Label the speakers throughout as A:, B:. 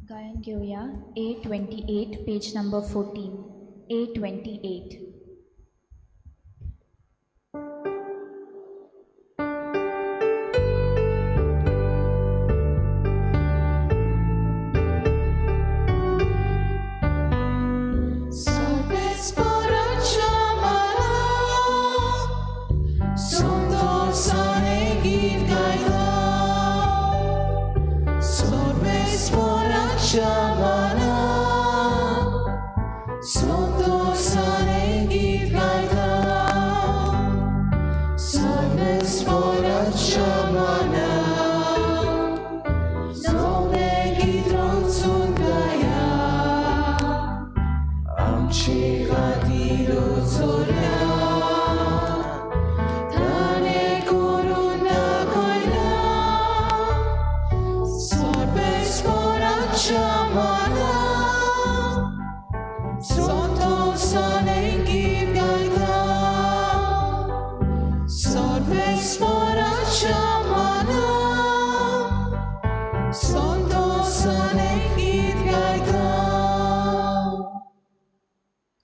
A: गायन घेवया A28 page number 14 A28.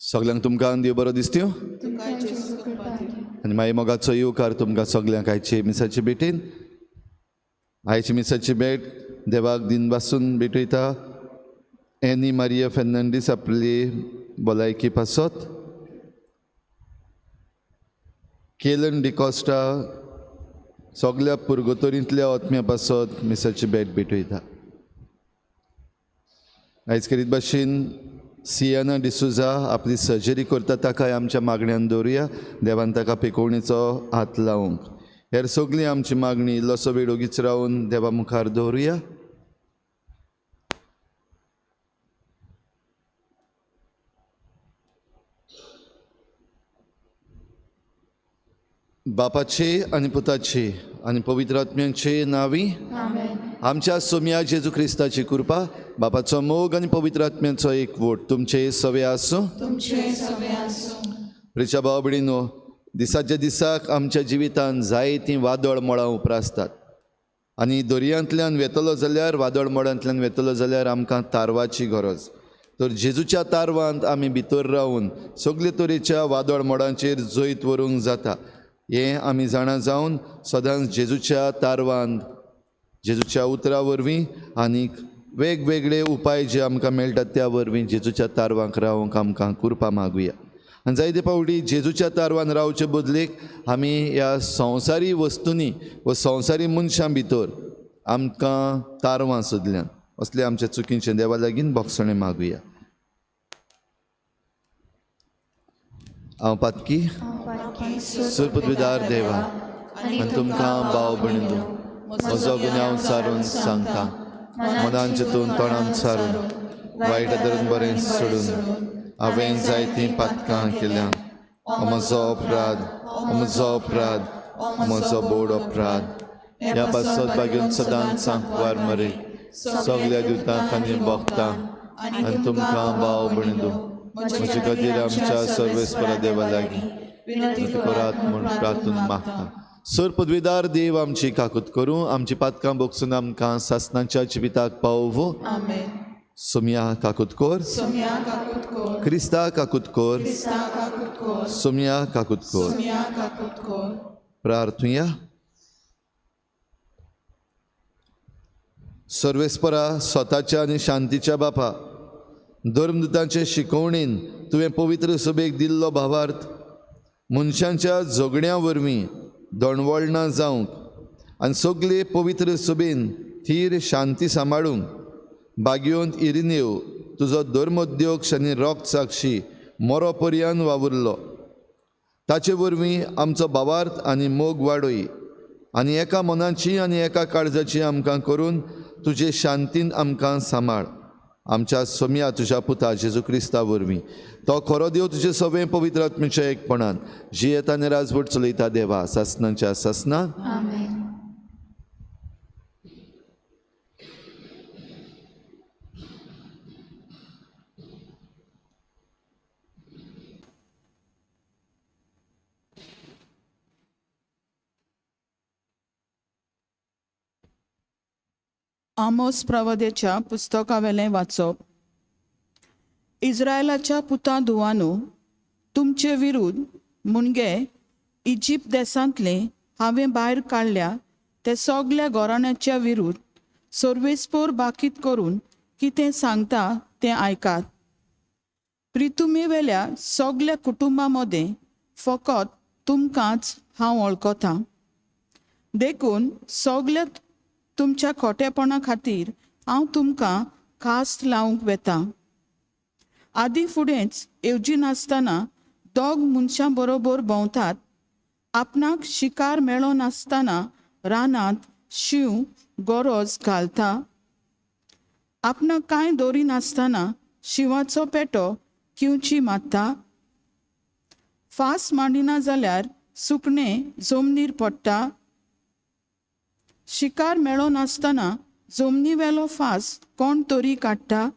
B: सगळ्यांक तुमकां देव बरो दिसत्यो आनी मागीर मोगाचो येवकार तुमकां सगळ्यांक आयचे मिसाचे भेटेन. आयचे मिसाची भेट देवाक दिन बासून भेटयता. एनी मारिया फेर्नांडीस आपली भलायकी पासत, केलन डिकॉस्टा सगळ्या पुर्गोतोरींतल्या आत्म्या पासत मिसाची भेट भेटयता. आयज करीत भाशेन सियाना डिसुजा आपली सर्जरी करता ताकाय आमच्या मागण्यान दवरुया. देवान ताका पिकोवणेचो हात लावंक. हेर सगळी आमची मागणी इल्लोसो वेळ ओगीच रावन देवा मुखार दवरुया. बापाचे आनी पुताचे आनी पवित्र आत्म्याचे नांवी आमच्या सोम्या जेजू क्रिस्ताची कृपा, बापाचो मोग आनी पवित्र आत्म्याचो एकवट तुमचे सवे आसूं. प्रिच्या भाव भयणीनो, दिसाच्या दिसाक आमच्या जिवितान जायतीं वादळ मोडां उप्रासतात आनी दर्यांतल्यान वेतलो जाल्यार, वादळ मोडांतल्यान वेतलो जाल्यार आमकां तारवाची गरज. तर जेजूच्या तारवांत आमी भितर रावन सगळे तरेच्या वादळ मोडांचेर जैत व्हरूंक जाता हें आमी जाणा जावन सदांच जेजूच्या तारवांत, जेजूच्या उतरा वरवीं आनीक वेगवेगळे उपाय जे आमकां मेळटात त्या वरवीं जेजूच्या तारवांक रावंक आमकां कृपा मागुया. आनी जायते फावटी जेजूच्या तारवान रावचे बदलेक आमी ह्या संवसारी वस्तूंनी व संवसारी मनशां भितर आमकां तारवां सोदल्यान असले आमच्या चुकींचें देवा लागीं भोगसणें मागुया. हांव पातकी सुरपदविदार देवा आनी तुमकां भाव भयणींनो म्हजो गुन्यांव सारून सांगता, मनान चिंतून तोंडान सारून वायट धरून बरें सोडून हांवें जायतीं पातकां केल्या. म्हजो अपराध, म्हजो अपराध, म्हजो बोड अपराध. ह्या पासत बागेन सदांच सांकवार मरे सगल्या दिवतांक आनी भोगतां आनी तुमकां भाव भयणींनो म्हजे खातीर आमच्या सर्वेस्परा देवा लागीं विनंती करात म्हूण प्रार्थून मागता. सर पदवीदार देव आमची काकूत करूं, आमची पातकां बोगसून आमकां सासनाच्या जिविताक पावोवं. सोम्या काकूत कोर, क्रिस्ता काकूत कोर, सोम्या काकूत कोर. प्रार्थुया. सर्वेस्परा स्वताच्या आनी शांतीच्या बापा, धर्मदूतांचे शिकवणीन तुवें पवित्र सभेक दिल्लो भावार्थ मनशांच्या झगड्यां वरवीं दणवळणां जावंक आनी सगळे पवित्र सभेन थीर शांती सांबाळूंक बागयोंत इरिनेव तुजो धर्मोद्योक्ष आनी रोक्त साक्षी मोरो पर्यान वावुरलो. ताचे वरवीं आमचो भावार्थ आनी मोग वाडय आनी एका मनाची आनी एका काळजाची आमकां करून तुजे शांतीन आमकां सांबाळ. आमच्या सोम्या तुज्या पुता जेजू क्रिस्ता वरवीं तो खरो देव तुजे सगळें पवित्र आत्म्याच्या एकपणान जियेता आनी राजवट चलयता देवा सासनाच्या सासना.
C: आमोस प्रवाद्याच्या पुस्तकावेलें वाचप. इस्रायलाच्या पुता धुवानो, तुमचे विरुद्ध मुणगे इजिप्त देशांतले हांवें भायर काडल्या ते सगल्या घराण्याच्या विरुद्ध सर्वेस्पोर बाकीत करून कितें सांगता तें आयकात. प्रितुमेवेल्या सगल्या कुटुंबा मदें फकत तुमकांच हांव वळखतां. देखून सगल्या तुमच्या खोटेपणा खातीर हांव तुमकां खास लावंक वेता. आदी फुडेंच येवजिनासतना दोग मनशां बरोबर भोंवतात. आपणाक शिकार मेळनासतना रानांत शींव गरज घालता. आपणाक कांय दवरिनासतना शिंवाचो पेटो किंवची मारता. फास मांडिना जाल्यार सुकणें जमनीर पडटा. शिकार मेळनासतना जमनीवेलो फास कोण तरी काडटा.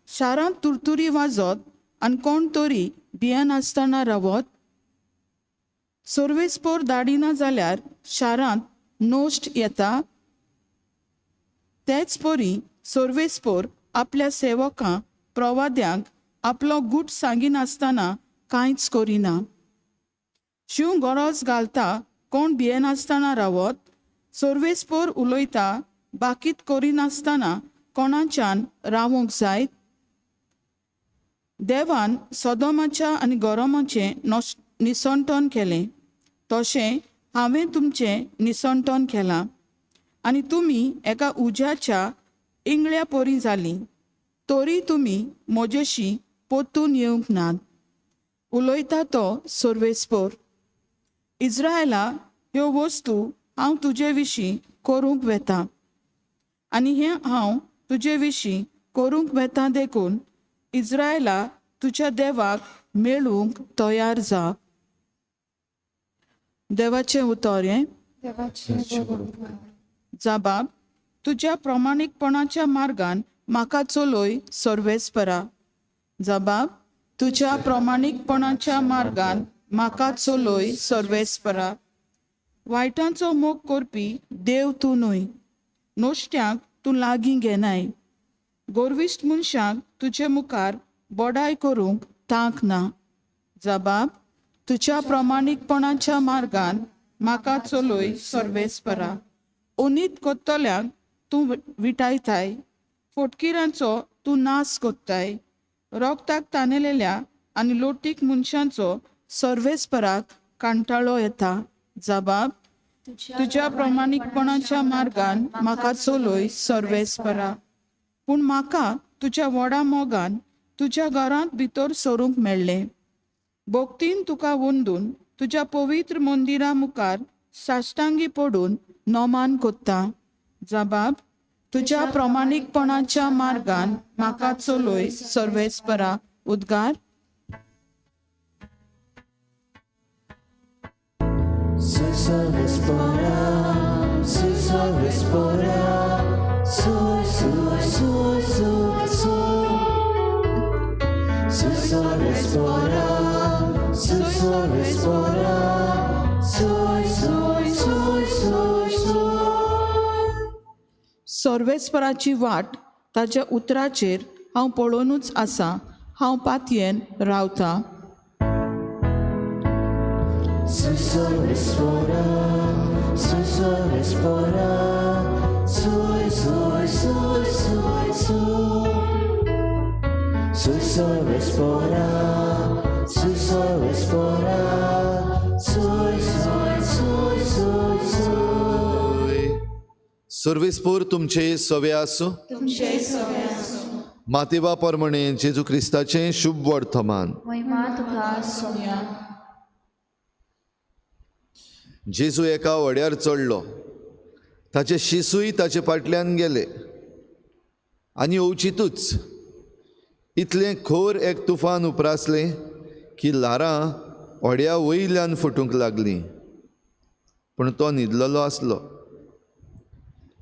C: शारांत तुरतुरी वाजत आनी कोण तरी भियेनासतना रावत. सर्वेस्पोर धाडिना जाल्यार शारांत नोश्ट येता. तेच परी सर्वेस्पोर आपल्या सेवकां प्रवाद्यांक आपलो गूट सांगिनासतना कांयच करिना. शींव गरज घालता, कोण भियेनासतना रावत. सर्वेस्पोर उलयता, बाकीत करिनासतना कोणाच्यान रावंक जायत. देवान सदोमाच्या आनी गोरोमाचें निसंटन केलें, तशें हांवें तुमचें निसंटन केलां आनी तुमी एका उज्याच्या इंगळ्या परी जालीं, तरी तुमी म्हजेशी परतून येवंक नात. उलयता तो सर्वेस्पोर. इस्रायला, ह्यो वस्तू हांव तुजे विशीं करूंक वेता आनी हें हांव तुजे विशीं करूंक वेता. देखून इस्रायला, तुज्या देवाक मेळूंक तयार जा. देवाचें उतर हें. जाबाब, तुज्या प्रमाणीकपणाच्या मार्गान म्हाका चलय सर्वेस्परा. जबाब, तुज्या प्रमाणीकपणाच्या मार्गान म्हाका चलय सर्वेस्परा. वायटांचो मोग करपी देव तूं न्हय. नोश्ट्यांक तूं लागीं घेनाय. गोरविश्ट मनशांक तुजे मुखार बडाय करूंक तांक ना. जबाब, तुज्या प्रमाणीकपणाच्या मार्गान म्हाका चलय सर्वेस्परा. अनीत करतल्यांक तूं विटायताय, फोटकिरांचो तूं नाश कोत्ताय. रोगताक तानेलेल्या आनी लोटीक मनशांचो सर्वेस्पराक कांटाळो येता. जबाब, तुज्या प्रमाणीकपणाच्या मार्गान म्हाका चलय सर्वेस्परा. पूण म्हाका तुज्या व्हडा मोगान तुज्या घरांत भितर सरूंक मेळ्ळें. भक्तीन तुका वंदून तुज्या पवित्र मंदिरा मुखार साश्टांगी पडून नमान कोत्ता. जबाब, तुज्या प्रमाणीकपणाच्या मार्गान म्हाका चलय सर्वेस्परा. उद्गार.
D: Su servispora, su su su su su. Su servispora, su servispora, su su su su su.
C: सर्वेस्पराची वाट ताच्या उतराचेर हांव पळोवनूच आसा. हांव पातयेन रावता.
D: Su servispora, su servispora, su su su su su. Su servispora, su servispora, su su su su su.
B: सर्वेस्पोर तुमचे सवे आसूं. मातेवा परमणे जेजू क्रिस्ताचें शुभ वर्तमान.
A: महिमा तुका सोम्या.
B: जेजू एका व्हड्यार चडलो. ताचे शिसूय ताचे फाटल्यान गेले आनी अवचितूच इतलें खोर एक तुफान उप्रासलें की ल्हारां व्हड्या वयल्यान फुटूंक लागलीं. पूण तो न्हिदलेलो आसलो.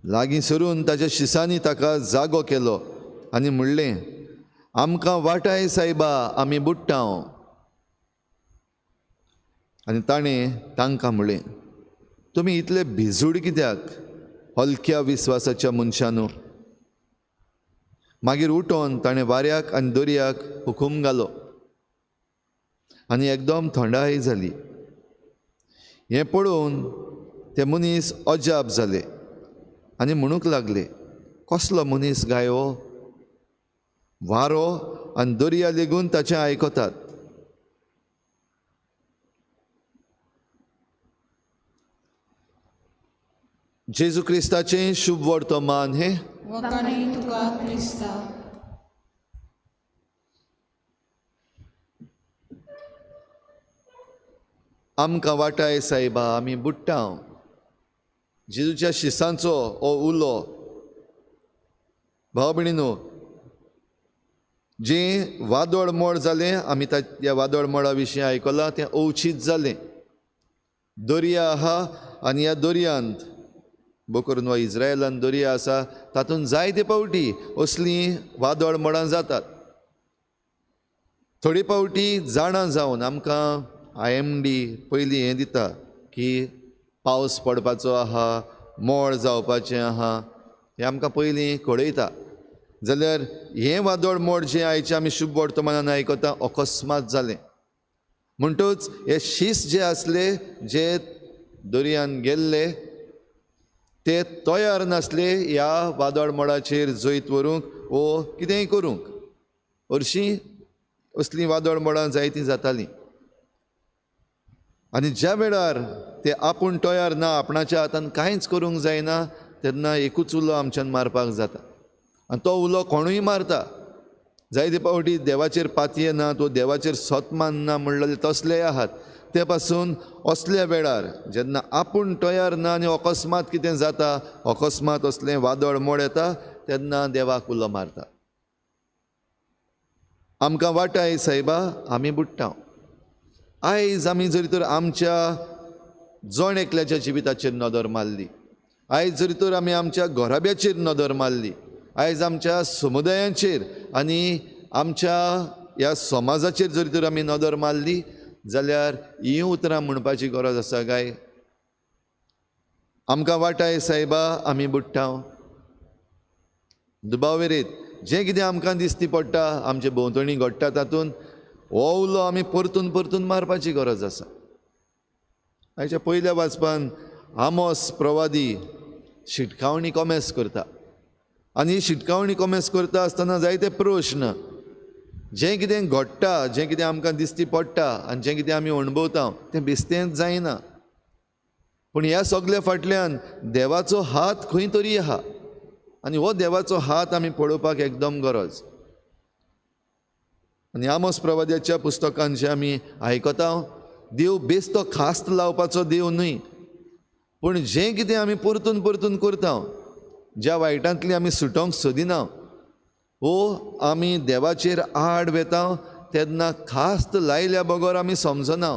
B: लागीं सरून ताच्या शिसांनी ताका जागो केलो आनी म्हणलें, आमकां वाटाय सायबा, आमी बुडटांव. आनी ताणें तांकां म्हणलें, तुमी इतले भिजूड कित्याक? हलक्या विस्वासाच्या मनशानू। मागीर उठोन ताणें वाऱ्याक आनी दर्याक हुकूम घालो आनी एकदम थंडाय जाली। हें पळोवन ते मनीस अजाप जाले आनी म्हणूंक लागले, कसलो मनीस गाय हो, वारो आनी दर्या लेगून ताचें आयकतात। जेजू क्रिस्ताचें शुभ वर्तमान हें।
A: वखाणी तुका क्रिस्ता।
B: आमकां वाटाय सायबा, आमी बुडटा। जेजूच्या शिसांचो हो उलो भाव भयणीनो, जें वादळ मोड जालें आमी त्या वादळ मोडा विशीं आयकलां, तें अवचीत जालें। दर्या आहा आनी ह्या दर्यांत बो करून वा इज्रायलान दर्या आसा तातूंत जायते पावटी असलीं वादळ मोडां जातात। थोडे पावटी जाणा जावन आमकां IMD पयलीं हें दिता की पावस पडपाचो आहा, मोड जावपाचें आहा, हें आमकां पयलीं कळयता। जाल्यार हें वादळ मोड जें आयचें आमी शुभ वर्तमानान आयकता अकस्मात जालें। म्हणटच हे शीस जे आसले जे दर्यान गेल्ले ते तयार नासले ह्या वादळ मोडाचेर जैत व्हरूंक वो कितेंय करूंक। हरशीं असलीं वादळ मोडां जायतीं जातालीं आनी ज्या वेळार ते आपूण तयार ना, आपणाच्या हातान कांयच करूंक जायना, तेन्ना एकूच उलो आमच्यान मारपाक जाता आनी तो उलो कोणूय मारता। जायते पावटी देवाचेर पातये ना, तो देवाचेर सत मानना म्हणलेले तसलेय आहात। ते पासून असल्या वेळार जेन्ना आपूण तयार ना आनी अकस्मात कितें जाता, अकस्मात असलें वादळ मोड येता, तेन्ना देवाक उलो मारता। आमकां वाटाय सायबा, आमी बुडटा। आयज आमी जरी तर आमच्या जण एकल्याच्या जिविताचेर नदर मारली, आयज जरी तर आमी आमच्या घराब्याचेर नदर मारली, आयज आमच्या समुदायांचेर आनी आमच्या ह्या समाजाचेर जरी तर आमी नदर मारली जाल्यार हीं उतरां म्हणपाची गरज आसा काय? आमकां वाटाय सायबा, आमी बुडटा। दुबावेरीत जें कितें आमकां दिसती पडटा, आमचे भोंवतणी घडटा, तातूंत हो उलो आमी परतून परतून मारपाची गरज आसा। आयच्या पयल्या वाचपान आमोस प्रवादी शिटकावणी कोमेस करता आनी ही शिटकावणी कोमेस करता आसतना जायते प्रश्न, जें कितें घडटा, जें कितें आमकां दिसती पडटा आनी जें कितें आमी अणभवता तें बेस्तेंच जायना। पूण ह्या सगल्या फाटल्यान देवाचो हात खंय तरी आहा आनी हो देवाचो हात आमी पळोवपाक एकदम गरज। आनी आमोस प्रवाद्याच्या पुस्तकान जें आमी आयकता, देव बेस्तो खास्त लावपाचो देव न्हय, पूण जें कितें आमी परतून परतून करता, ज्या वायटांतली आमी सुटोवंक सोदिना वो आमी देवाचेर आड वेता तेन्ना खास्त लायल्या बगर आमी समजना।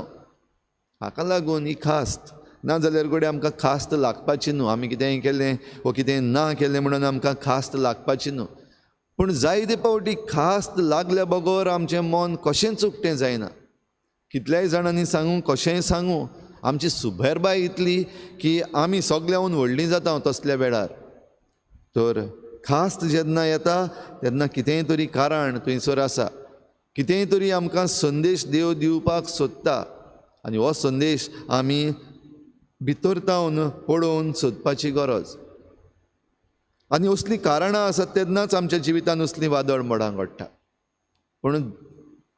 B: हाका लागून ही खास्त ना जाल्यार घडये आमकां खास्त लागपाची न्हू, आमी कितेंय केलें वो कितें ना केलें म्हणून आमकां खास्त लागपाची न्हू। पूण जायते पावटी खास्त लागल्या बगर आमचें मन कशेंच उक्तें जायना। कितल्याय जाणांनी सांगूं, कशेंय सांगूं, आमची सुबेरबाय इतली की आमी सगल्याहून व्हडलीं जाता तसल्या वेळार। तर खास्त जेन्ना येता तेन्ना कितेंय तरी कारण थंयसर आसा, कितेंय तरी आमकां संदेश देव दिवपाक सोदता आनी हो संदेश आमी भितर तावन पळोवन सोदपाची गरज। आनी असलीं कारणां आसात तेन्नाच आमच्या जिवितान असलीं वादळ मोडां घडटा। पूण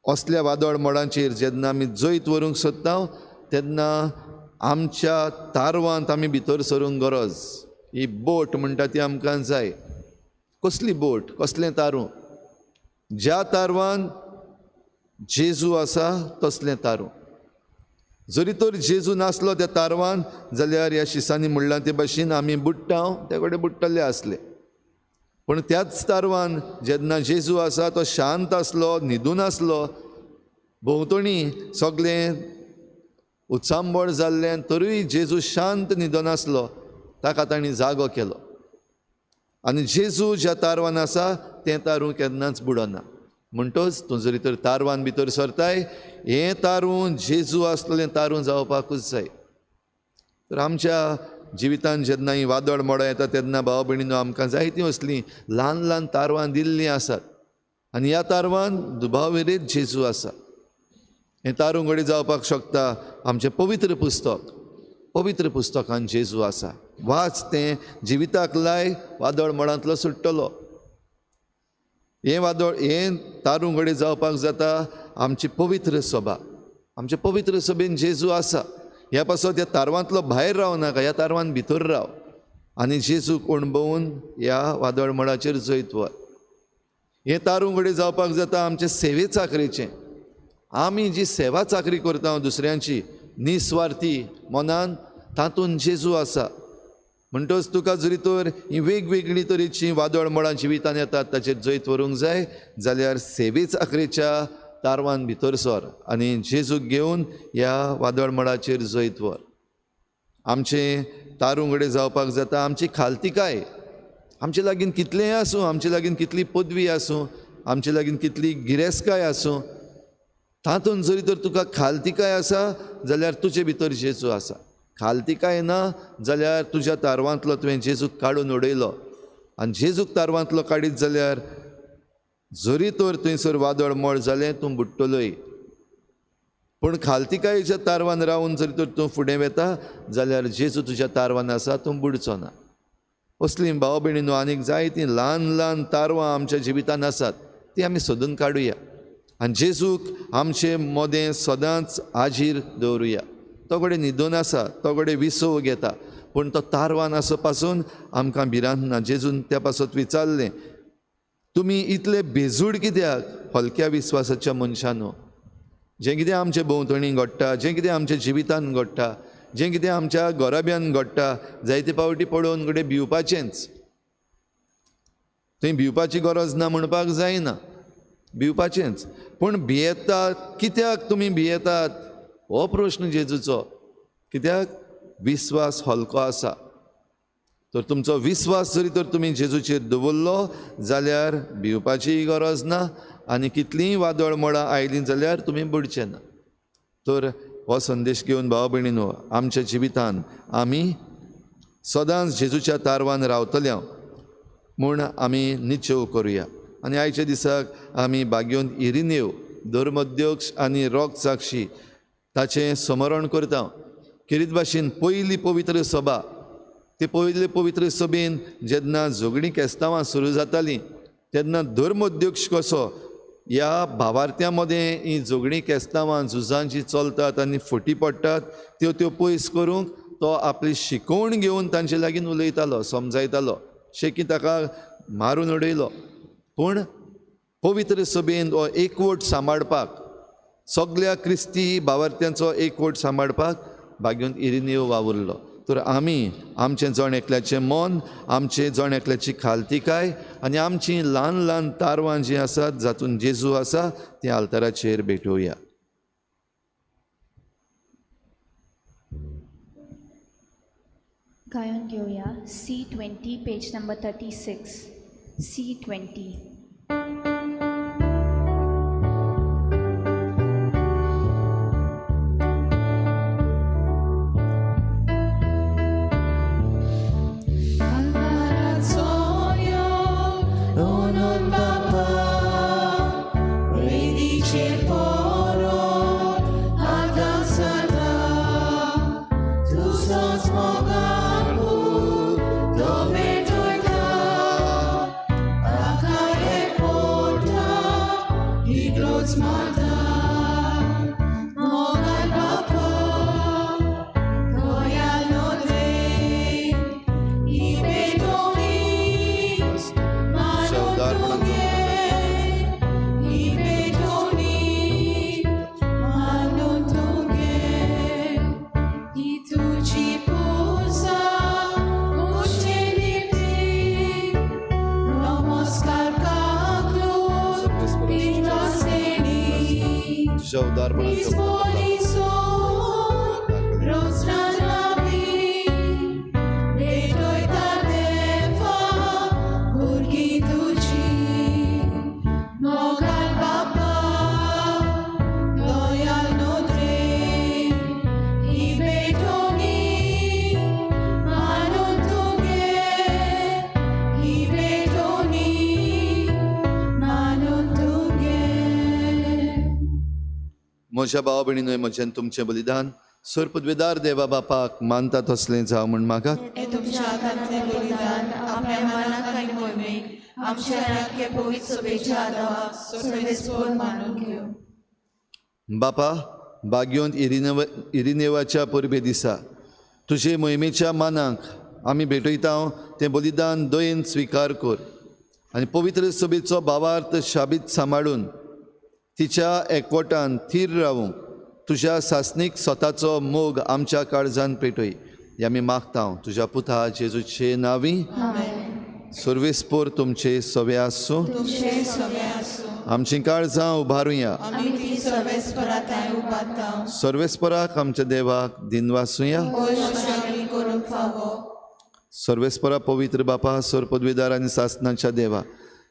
B: असल्या वादळ मोडांचेर जेन्ना आमी जैत व्हरूंक सोदता तेन्ना आमच्या तारवांत आमी भितर सरूंक गरज। ही बोट म्हणटा ती आमकां जाय। कसली बोट, कसलें तारूं? ज्या तारवान जेजू आसा तसलें तारूं। जरी तर जेजू नासलो त्या तारवान जाल्यार ह्या शिसांनी म्हणलां ते भाशेन आमी बुडटा, त्या कडेन बुडटले आसले। पूण त्याच तारवान जेन्ना जेजू आसा तो शांत आसलो, न्हिदून आसलो, भोंवतणी सगळें उचांबळ जाल्लें तरूय जेजू शांत न्हिदून आसलो, ताका तांणी जागो केलो। आनी जेजू ज्या तारवान आसा तें तारूं केन्नाच बुडना। म्हणटच तूं जरी तर तारवान भितर सरताय, हें तारूं जेजू आसलें तारूं जावपाकूच जाय। तर आमच्या जिवितान जेन्ना ही वादळ मोडां येता तेन्ना भाव भयणीनो आमकां जायतीं असलीं ल्हान ल्हान तारवां दिल्लीं आसात आनी ह्या तारवान दुबाविरीत जेजू आसा. हें तारूं घडये जावपाक शकता आमचें पवित्र पुस्तक. पवित्र पुस्तकान जेजू आसा. वाच तें, जिविताक लाय, वादळ मोडांतलो सुट्टलो. हें वादळ हें तारूं घडये जावपाक जाता आमची पवित्र सभा. आमचे पवित्र सभेन जेजू आसा. ह्या पासत ह्या तारवांतलो भायर राव नाका, ह्या तारवान भितर राव आनी जेजूक अणभवून ह्या वादळ मोडाचेर जैत व्हर. हें तारूं घडये जावपाक जाता आमचे सेवे चाकरेचें. आमी जी सेवा चाकरी करता दुसऱ्यांची निस्वार्थी मनान, तातूंत जेजू आसा. म्हणटच तुका जरी तर ही वेगवेगळी तरेचीं वादळ मोडां जिवितान येतात ताचेर जैत व्हरूंक जाय जाल्यार सेवे चाकरेच्या तारवान भितर सर आनी जेजूक घेवन ह्या वादळ मोडाचेर जैत व्हर. आमचें तारूं घडये जावपाक जाता आमची खालतिकाय. आमचे लागीं कितलेंय आसूं, आमचे लागीं कितली पदवी आसूं, आमचे लागीं कितली गिरेस्तकाय आसूं, तातूंत जरी तर तुका खालतिकाय आसा जाल्यार तुजे भितर जेजू आसा. खालतिकाय ना जाल्यार तुज्या तारवांतलो तुवें जेजूक काडून उडयलो आनी जेजूक तारवांतलो काडीत जाल्यार जरी तर थंयसर वादळ मोड जालें तूं बुडटलोय. पूण खालतिकायेच्या तारवान रावन जरी तर तूं फुडें वता जाल्यार जेजू तुज्या तारवान आसा, तूं बुडचो ना. असलीं भाव भयणीनो आनीक जायतीं ल्हान ल्हान तारवां आमच्या जिवितान आसात, ती आमी सोदून काडुया आनी जेजूक आमचे मदें सदांच हाजीर दवरुया. तो कडेन न्हिदून आसा, तो कडेन विसव घेता, पूण तो तारवान आसो पासून आमकां भिरांत ना. जेजून त्या पासत विचारलें, तुमी इतले बेजूड कित्याक हलक्या विस्वासाच्या मनशानो? जें कितें आमचे भोंवतणी घडटा, जें कितें आमच्या जिवितान घडटा, जें कितें आमच्या घराब्यान घडटा, जायते पावटी पळोवन कडेन भिवपाचेंच. थंय भिवपाची गरज ना म्हणपाक जायना, भिवपाचेंच. पूण भियेतात कित्याक तुमी भियेतात हो प्रश्न जेजूचो. कित्याक? विस्वास हलको आसा. तर तुमचो विस्वास जरी तर तुमी जेजूचेर दवरलो जाल्यार भिवपाचीय गरज ना आनी कितलींय वादळ मोडां आयलीं जाल्यार तुमी बुडचे ना. तर हो संदेश घेवन भाव भयणीनो आमच्या जिवितान आमी सदांच जेजूच्या तारवान रावतले म्हूण आमी निश्चेव करुया. आनी आयच्या दिसाक आमी भाग्योन इरिनेव धर्मध्यक्ष आनी रोग साक्षी ताचें स्मरण करता. खेरीत भाशेन पयली पवित्र सभा, ते पयले पवित्र सभेन जेन्ना झगडीं केस्तांवां सुरू जातालीं तेन्ना धर्मध्यक्ष कसो ह्या भावार्थ्यां मदें हीं झगडीं केस्तांवां झुजां जीं चलतात आनी फटी पडटात त्यो त्यो पयस करूंक तो आपली शिकवण घेवन तांचे लागीं उलयतालो, समजायतालो. शेकी ताका मारून उडयलो, पूण पवित्र सभेन हो एकवट सांबाळपाक, सगल्या क्रिस्ती भावार्थ्यांचो एकवट सांबाळपाक भाग्योन इरिनेव वावुरलो. तर आमी आमचें जण एकल्याचें मन, आमचें जण एकल्याची खालतिकाय आनी आमचीं ल्हान ल्हान तारवां जीं आसात जातून जेजू आसा तीं आल्ताराचेर भेटोवया.
A: गायन घेवया C20 page number 36. C20.
B: म्हज्या भाव भयणीनूय म्हजें तुमचें बलिदान सरपदवेदार देवा बापाक मानता तसलें जावं म्हूण मागात।
E: हें तुमच्या हातांतलें बलिदान आपल्या मनाक आनी मोहिमेक आमच्या राखके पवित्र सभेच्या आदावाक सर्वेस्पोर मानून घेवं।
B: बापा बाग्योंत इरिनेवाच्या परबे दिसा तुजे मोहिमेच्या मानाक आमी भेटयता तें बलिदान दयेन स्विकार कर आनी पवित्र सभेचो भावार्थ शाबीत सांबाळून तिच्या एकवटान थीर रावूंक तुज्या सासणीक स्वताचो मोग आमच्या काळजान पेटय हे आमी मागता तुज्या पुता जेजूचे नांवी। सर्वेस्पोर तुमचे सवे आसूं।
E: तुमचे सवे आसूं।
B: आमची काळजां उबारुया।
E: आमी ती सर्वेस्परा उबारता।
B: सर्वेस्पराक आमच्या देवाक दिनवासुया।
E: करूंक फावो।
B: सर्वेस्परा पवित्र बापा सर्व पदवीदार आनी सासनाच्या देवा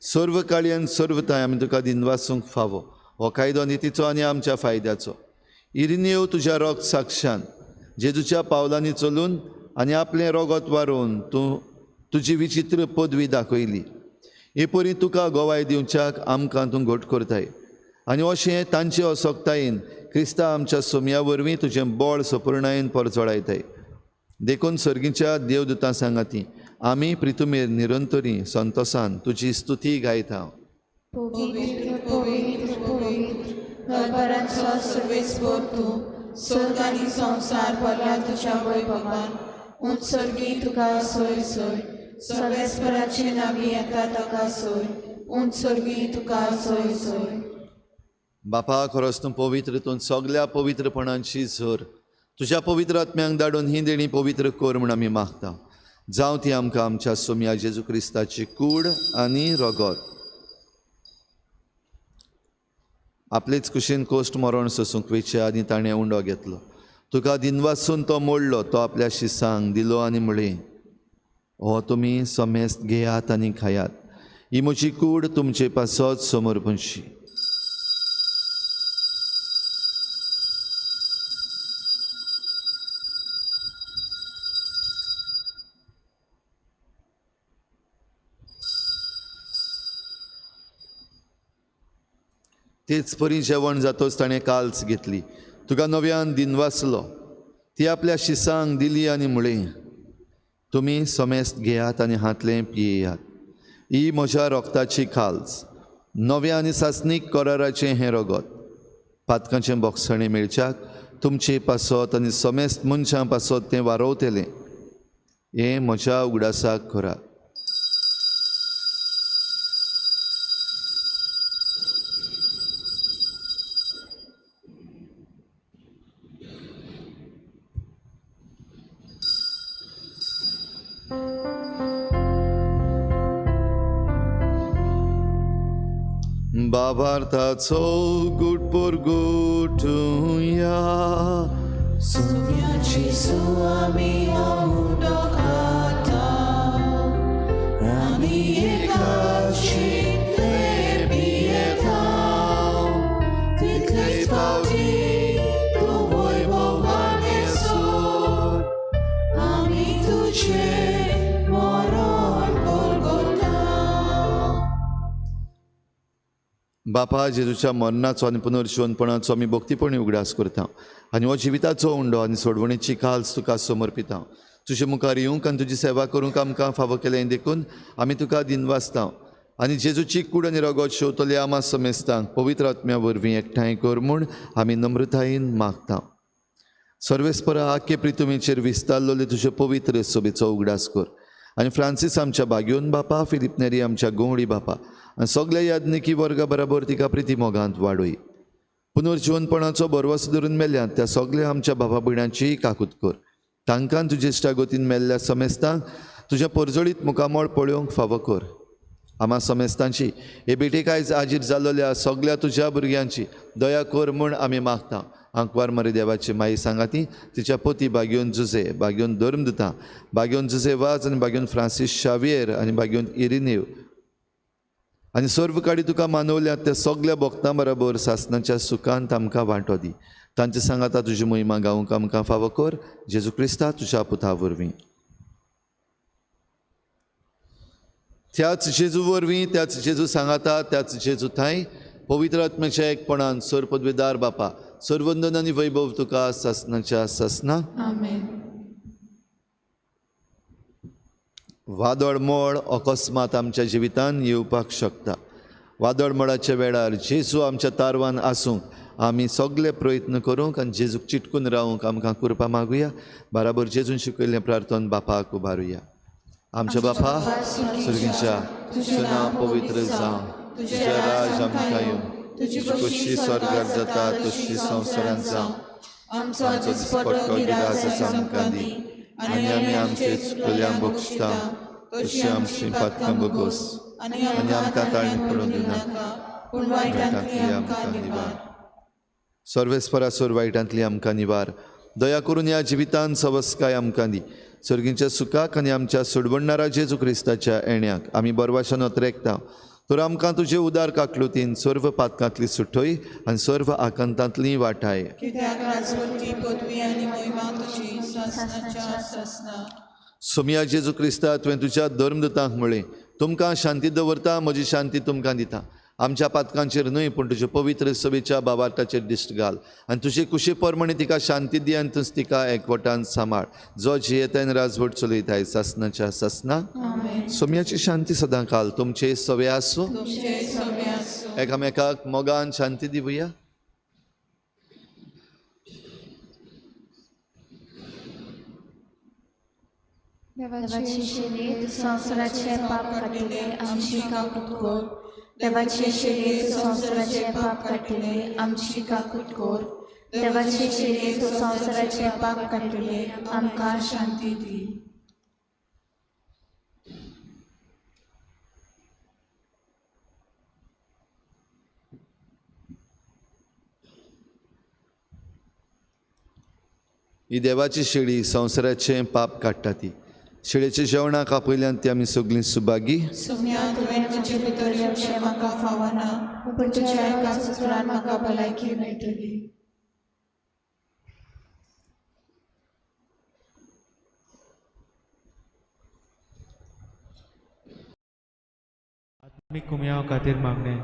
B: सर्व काळी आनी सर्व ताय आमी तुका दिनवासूंक फावो। हो कायदो नितीचो आनी आमच्या फायद्याचो। इरिनेव तुज्या रोग साक्षान जेजूच्या पावलांनी चलून आनी आपलें रोगत वारोवन तूं तुजी विचित्र पदवी दाखयली। हे परी तुका गोवाय दिवच्याक आमकां तूं घट करताय आनी अशें तांचे असक्तायेन क्रिस्ता आमच्या सोमया वरवीं तुजें बळ सपुर्णायेन परजळायताय। देखून सर्गीच्या देवदूतां सांगाती आमी प्रितुमेर निरंतरी संतोसान तुजी स्तुती गायता।
E: पवित्र पवित्र पवित्र दरबारांचो सर्वेस्पोर तूं स्वर्ग आनी संवसार भरला तुज्या वैभवान। उंच सर्गी तुका सोय सोय सर्वेस्पराचे नावी येता ताका सोय उंच सर्गी तुका सोय सोय।
B: बापा खरोच तूं पवित्र, तूं सगल्या पवित्रपणाची झर। तुज्या पवित्र आत्म्यांक धाडून ही देणी पवित्र कर म्हूण आमी मागता। जावं ती आमकां आमच्या सोमया जेजू क्रिस्ताची कूड आनी रगत। आपलेच कुशीन कोश्ट मरण सोसूंक वेचे आनी ताणें उंडो घेतलो। तुका दिनवासून तो मोडलो, तो आपल्या शिसांक दिलो आनी म्हळें, हो तुमी समेस्त घेयात आनी खायात, ही म्हजी कूड तुमचे पासत समर्पणशी। तेच परी जेवण जातोच ताणें काल्स घेतली, तुका नव्यान दिनवासलो, ती आपल्या शिसांक दिली आनी म्हळें, तुमी समेस्त घेयात आनी हातलें पियेयात, ही म्हज्या रोगताची खाल्स, नव्या आनी सासणीक कराराचें हें रगत, पातकांचें बोगसणें मेळच्याक तुमचे पासत आनी समेस्त मनशां पासत तें वारोवतलें, हें म्हज्या उगडासाक करात। बाबार्थाचो गुटपोर गुटुया
E: सुम्याची सुवामी उंडो खाता आनी एकाशितले पियेता तितलेच फावटी तूं वैभवान सोड आमी तुजें मरण परगटा।
B: बापा जेजूच्या मरणाचो आनी पुनर्जिवनपणाचो आमी भक्तीपणी उगडास करता आनी हो जिविताचो उंडो आनी सोडवणेची काल्स तुका समर्पिता। तुजे मुखार येवंक आनी तुजी सेवा करूंक आमकां फावो केलें देखून आमी तुका दिनवासता आनी जेजूची कूड आनी रगत शेवतले आमा समेस्तांक पवित्र आत्म्या वरवीं एकठांय कर म्हूण आमी नम्रतायेन मागता। सर्वेस्परा आख्खे प्रितुमेचेर विस्तारलेले तुजे पवित्र सभेचो उगडास कर आनी फ्रांसीस आमच्या बाग्योन बापा, फिलीप नेरी आमच्या गोंवडी बापा आनी सगल्या याज्ञिकी वर्गा बराबर तिका प्रिती मोगांत वाडय। पुनर्जिवनपणाचो बरवस धरून मेल्यात त्या सगल्या आमच्या बाबा भयणांचीय काकूत कर, तांकां तुजे इश्टागतीन मेल्ल्या समेस्तांक तुज्या परजळीत मुखामळ पळोवंक फावो कर। आमा समेस्तांची हे भेटेक आयज आजीर जाल्ल्या सगल्या तुज्या भुरग्यांची दया कर म्हूण आमी मागता। आंकवार मरे देवाची माई सांगाती तिच्या पोती बाग्योन जुजे, बाग्योन धर्मदुता, बाग्योन जुजे वाज आनी बाग्योन फ्रांसीस शावियर आनी बाग्योन इरिनेव आनी सर्व काडी तुका मानवल्यात त्या सगल्या भक्तां बराबर सासनाच्या सुखांत आमकां वांटो दी। तांचे सांगाता तुजी महिमा गावंक आमकां फावो कर, जेजू क्रिस्ता तुज्या पुता वरवीं। त्याच जेजू वरवीं, त्याच जेजू सांगाता, त्याच जेजू थांय पवित्र आत्म्याच्या एकपणान सर पदवीदार बापा सर्वंदन आनी वैभव तुका सासनाच्या सासना.
E: आमेन.
B: वादळ मोड अकस्मात आमच्या जिवितान येवपाक शकता. वादळ मोडाच्या वेळार जेजू आमच्या तारवान आसूंक आमी सगळे प्रयत्न करूंक आनी जेजूक चिटकून रावूंक आमकां कृपा मागुया. बराबर जेजून शिकयल्लें प्रार्थन बापाक उबारुया. आमच्या बापा सर्गीच्या, तुजें नांव पवित्र जावं, तुजें राज आमकां येवं, तुजी खोशी स्वर्गार जाता तशी संवसारांत जावं.
E: आमचो दिसपट्टो गिरास आमकां दी
B: आनी आमी आमचे चुकल्यांक बक्षता तशी आमची पातकां बगोस
E: आनी
B: आनी आमकां ताळणी पडून दिनाका,
E: पूण वायटांतली आमकां निवार.
B: सर्वेस्परासोर वायटांतली आमकां निवार. दया करून ह्या जिवितान सवस्काय आमकां दी. सर्गींच्या सुखाक आनी आमच्या सोडवणणारा जेजू क्रिस्ताच्या येण्याक आमी बरवाशान अत्रेकता. तर आमकां तुजे उदार काकलुतीन सर्व पातकांतली सुटय आनी सर्व आकांतांतली वाटाय.
E: कित्याक राजवटी पदवी आनी महिमा तुजी सासणाच्या सासणा.
B: सोमया जेजू क्रिस्ता, तुवें तुज्या धर्मदूतांक म्हळें, तुमकां शांती दवरता, म्हजी शांती तुमकां दिता. आमच्या पातकांचेर न्हय पूण तुज्या पवित्र सभेच्या बाबार्थाचेर दिश्ट घाल आनी तुजे कुशे प्रमाणे तिका शांती दी आनी तूंच तिका एकवटान सांबाळ, जो जियेतान राजवट चलयताय सासनाच्या सासना. सोमयाची शांती सदां काल तुमचे सवे आसूं.
E: तुमचे सवे आसूं.
B: एकामेकाक मोगान शांती दिवया.
A: देवाचे शेले संवसाराचे पाप काडटले आमची काकूट कर. देवाचे शेले संवसाराचे पाप काडटले आमची काकूट कर. देवाचे शेले संवसाराचे पाप काडटले आमकां शांती दी.
B: ही देवाची शेळी संवसाराचें पाप काडटा ती शेळेच्या जेवणाक आपयल्यान ती आमी सगळीं सुभागी.
E: सोम्या, तुवें म्हजे भितर येवचें म्हाका फावना, पूण तुज्या एका सुत्रान म्हाका भलायकी मेळटली.
F: आत्मीक कुमयाव खातीर मागणें.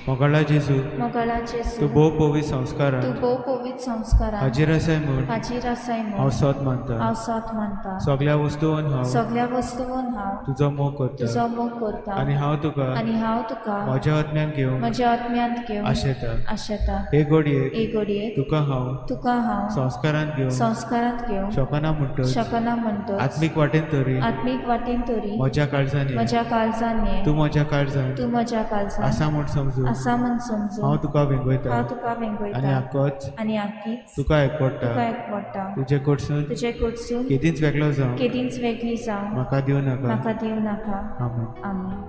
F: मोगाळा जेजू,
A: मोगाळा जेजू,
F: तूं भोव पवित्र संस्कारान
A: तूं भोव पवित्र संस्कारान
F: हाजीर आसाय म्हूण
A: हाजीर आसाय म्हूण
F: हांव सोद मानता.
A: हांव सोद मानता.
F: सगळ्या वस्तून हांव
A: सगळ्या वस्तून हांव
F: तुजो मोग करता
A: तुजो मोग करता
F: आनी हांव तुका
A: आनी हांव तुका
F: म्हज्या आत्म्यान घेवन
A: म्हज्या आत्म्यांत घेवन
F: आशेता.
A: आशेता.
F: हे घडयेक
A: हे घडयेक
F: तुका हांव
A: तुका हांव
F: संस्कारांत घेवन
A: संस्कारांत घेवन
F: शकना म्हणटच
A: शकना म्हणटच
F: आत्मीक वाटेन तरी
A: आत्मीक वाटेन तरी
F: म्हज्या काळजान ये.
A: म्हज्या काळजान ये.
F: तूं म्हज्या काळजान
A: तूं म्हज्या काळजान
F: आसा म्हूण समजून
A: आसा म्हूण समजून
F: हांव तुका वेंगयता
A: हांव तुका वेंगयता
F: आनी आकोच
A: आनी आकीच
F: तुका एकवटा
A: तुका एकवटा.
F: तुजे कडसून
A: तुजे कडसून
F: केदींच वेगळो जावं
A: केदींच वेगळी जावं
F: म्हाका दिवं नाका.
A: म्हाका दिवं नाका.
F: आमेन.
A: आमेन.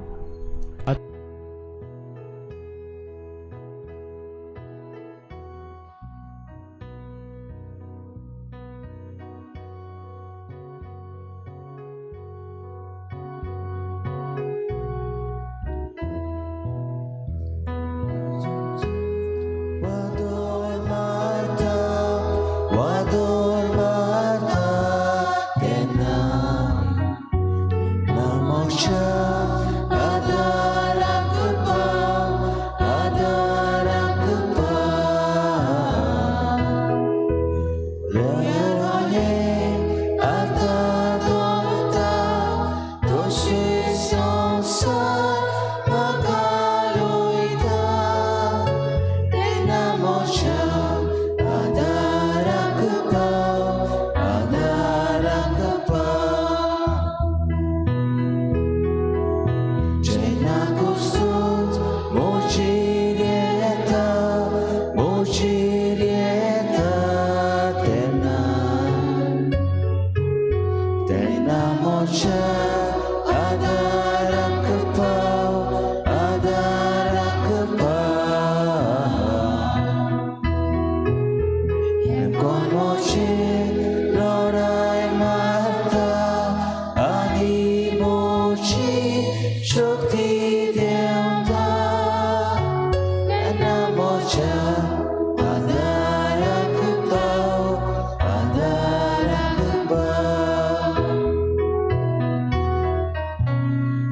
D: वादळ मारता तेन्ना ना म्हज्या आदाराक पाव, आदाराक पाव. रोये आतां दोता तशें संवसार म्हाका रोयता तेन्ना म्हज्या आदाराक पाव, आदाराक पाव. जेन्ना कुसूच म्हजेर येता, म्हजेर येता तेन्ना, तेन्ना म्हज्या आदाराक पाव, आदाराक पाव. कोण म्हजेर लढाय मारता आनी म्हजी शक्ती देंवता तेन्ना म्हज्या आदाराक पाव, आदाराक पाव.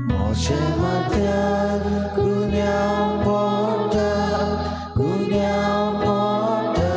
D: म्हज्या माथ्यार गुन्यांव पडटा, गुन्यांव पडटा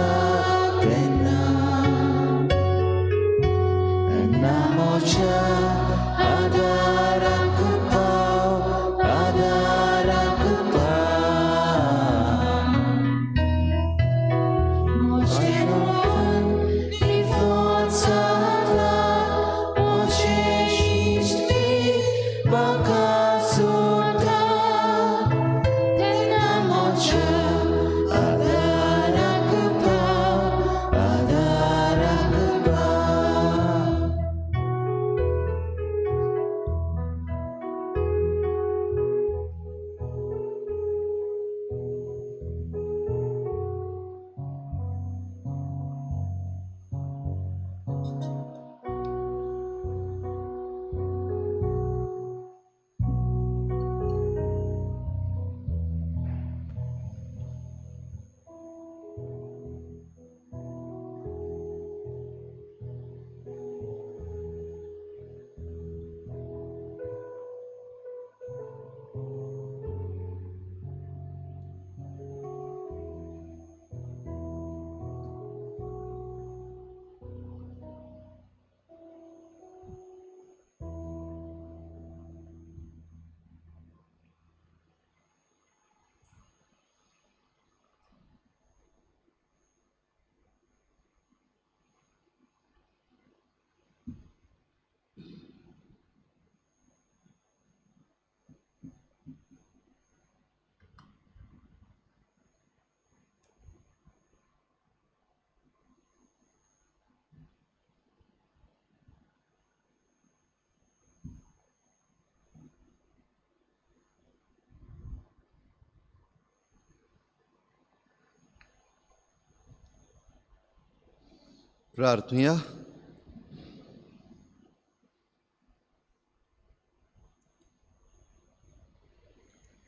B: प्रार्थुया.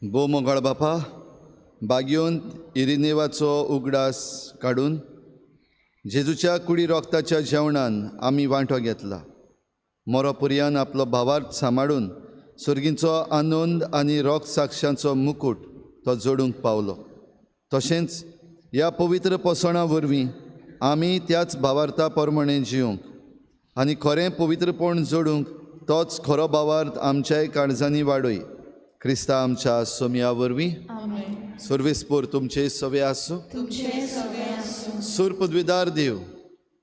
B: भोव मोगाळ बापा, बागयोन इरिनेवाचो उगडास काडून जेजूच्या कुडी रोगताच्या जेवणान आमी वांटो घेतला. मोरो पुरयान आपलो भावार्थ सांबाळून सर्गींचो आनंद आनी रोग साक्षांचो मुकूट तो जोडूंक पावलो. तशेंच ह्या पवित्र पोसणां वरवीं आमी त्याच भावार्था प्रमाणें जिवंक आनी खरें पवित्रपण जोडूंक तोच खरो भावार्थ आमच्याय काळजांनी वाडय. क्रिस्ता आमच्या सोमया वरवीं. सर्वेस्पोर तुमचे सवे आसूं. सूर पदवीदार देव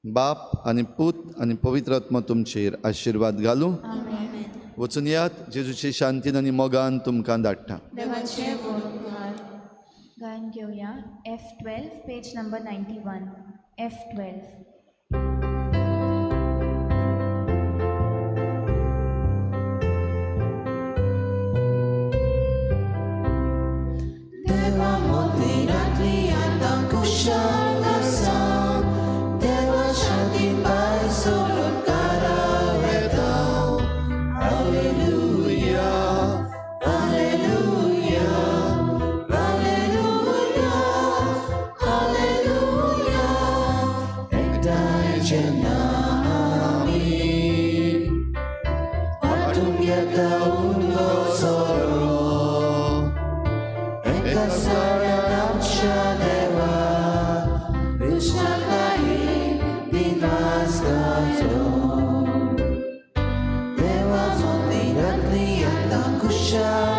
B: बाप आनी पूत आनी पवित्र आत्मा तुमचेर आशिर्वाद घालूं. वचून यात, जेजूची शांतीन आनी मोगान तुमकां धाडटा.
A: देवाचे उपकार. गायन घेवया F12 page number 91. F12.
D: देवा मंदिरांतली आतां कुशल आसा, देवा शांतीन भायर सरून कारा वेता. Hallelujah, hallelujah, hallelujah, hallelujah. एकठांय जेन्ना आमी वांटूंक येता उंडो सोरो, एका साड्यान आमच्या देवा कृष्णाकाई दिनासताचो. देवा मंदिरांतली आतां कुशल